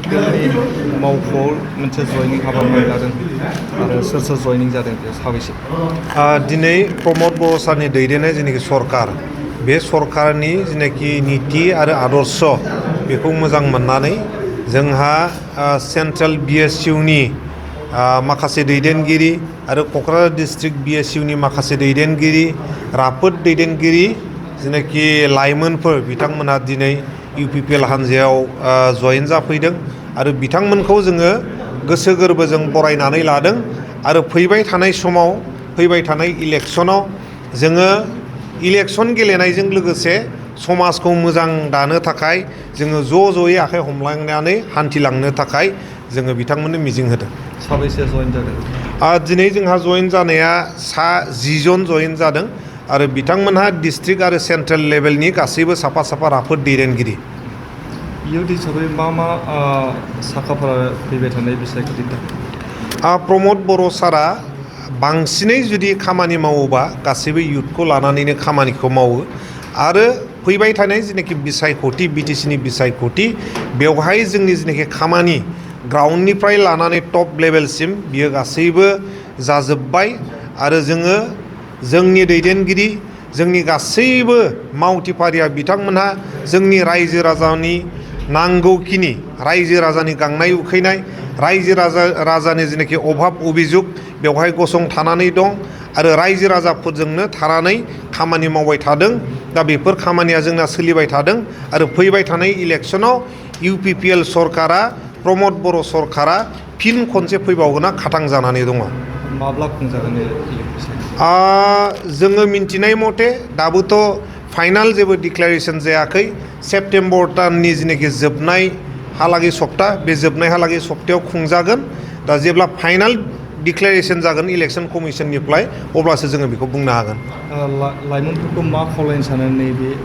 इउपिपिएलनि मावख'आव मोनसे जयनिं हाबाफारि लादों आरो सोर जयनिं जादों बे साबैसे दिनै प्रमद बर' सारनि दैदेननाय जेनाखि सरकार बे सरकारनि जेनाखि नीति आरो आदर्श बेखौ मोजां मोननानै जोंहा सेन्ट्रेल BSUनि माखासे दैदेनगिरि आरो क'क्राझार डिस्ट्रिक्ट BSUनि माखासे दैदेनगिरि राफोद दैदेनगिरि जेनाखि लाइमोनफोर बिथांमोनहा दिनै इउपिपिएल हान्जायाव जयेन जाफैदों आरो बिथांमोनखौ जोङो गोसो गोरबोजों बरायनानै लादों आरो फैबाय थानाय समाव फैबाय थानाय इलेक्सनाव जोङो इलेक्सन गेलेनायजों लोगोसे समाजखौ मोजां दानो थाखाय जोङो ज'यै आखाइ हमलायनानै हान्थिलांनो थाखाय जोङो बिथांमोननो मिजिं होदों। साबैसे जयेन जादों दिनै जोंहा जयेन जानाया 10 जन जयेन जादों आरो बिथांमोनहा डिस्ट्रिक्ट आरो सेन्ट्रेल लेभेलनि गासैबो साफा राफोद दैदेनगिरि। इयुथ हिसाबै मा साखाफोरा फैबाय थानाय बिसायख'थिनि थाखाय प्रमद बर' सारा बांसिनै जुदि खामानि मावोबा गासैबो इयुथखौ लानानैनो खामानिखौ मावो आरो फैबाय थानाय जेनाखि बिसायख'थि BTCनि बिसायख'थि बेवहाय जोंनि जेनाखि खामानि ग्राउन्डनिफ्राय लानानै टप लेभेलसिम बियो गासैबो जाजोब्बाय आरो जोङो जोंनि दैदेनगिरि जोंनि गासैबो मावथिफारिया बिथांमोनहा जोंनि रायजो राजानि नांगौखिनि रायजो राजानि गांनाय उखैनाय रायजो राजानि जेनाखि अभाब अभिजुग बेवहाय गसंथानानै दं आरो रायजो राजाफोरजोंनो थानानै खामानि मावबाय थादों। दा बेफोर खामानिया जोंना सोलिबाय थादों आरो फैबाय थानाय इलेक्सनाव इउपिपिएल सरकारा प्रमद बर' सरकारा फिन खनसे फैबावगोना खाथां जानानै दङ। माब्ला खुंजागोन जोङो मिन्थिनाय मथे दाबोथ' फाइनाल जेबो डिक्लेरेसन जायाखै। सेप्तेम्बर दाननि जेनाखि जोबनायहालागै सप्ता बे जोबनायहालागै सप्तायाव खुंजागोन। दा जेब्ला फाइनाल डिक्लेरेसन जागोन इलेक्सन कमिसननिफ्राय अब्लासो जोङो बेखौ बुंनो हागोन। लाइमोनफोरखौ मा खावलायनो सानो नैबे